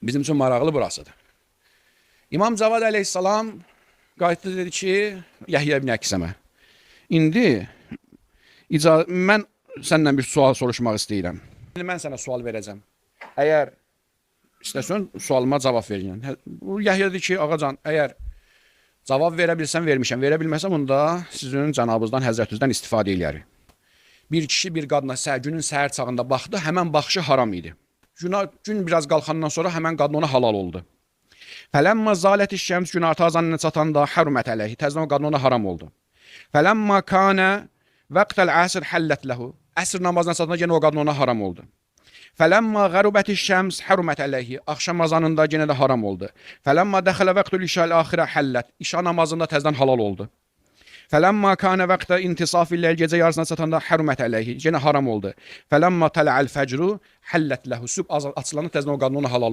Bizim üçün maraqlı burasıdır. İmam Cavad əleyhissalam qayıtdı, dedi ki, Yəhya ibn Əksəmə. İndi mən səndən bir sual soruşmaq istəyirəm. İndi mən sənə sual verəcəm. Əgər istəsən sualıma cavab verin. Bu Yəhya dedi ki, ağacan, əgər cavab verə bilsəm vermişəm, verə bilməsəm onda sizin cənabınızdan, həzrətinizdən istifadə eləyərik. Bir kişi bir qadına günün səhər çağında baxdı, həmən baxışı haram idi. Gün biraz qalxandan sonra həmən qadın ona halal oldu. Fələmma zaləti şəms, günorta azanına çatanda hərumət əleyhi. Təzədən o qadın ona haram oldu. Fələmma kanə vəqtəl əsr həllət ləhu. Əsr namazına çatanda yenə o qadın ona haram oldu. Fələmma qərubəti şəms hərumət əleyhi. Axşam azanında yenə də haram oldu. Fələmma dəxələ vəqtül işəl axirə həllət. İşa namazında təzədən halal oldu. Fələmma kanə vəqtə intisafil leyl, gecə yarısına çatanda hərumət əleyhi. Yenə haram oldu. Fələmma tələəl fəcru həllət ləhu. Sübh açılanda təzədən o qadın ona halal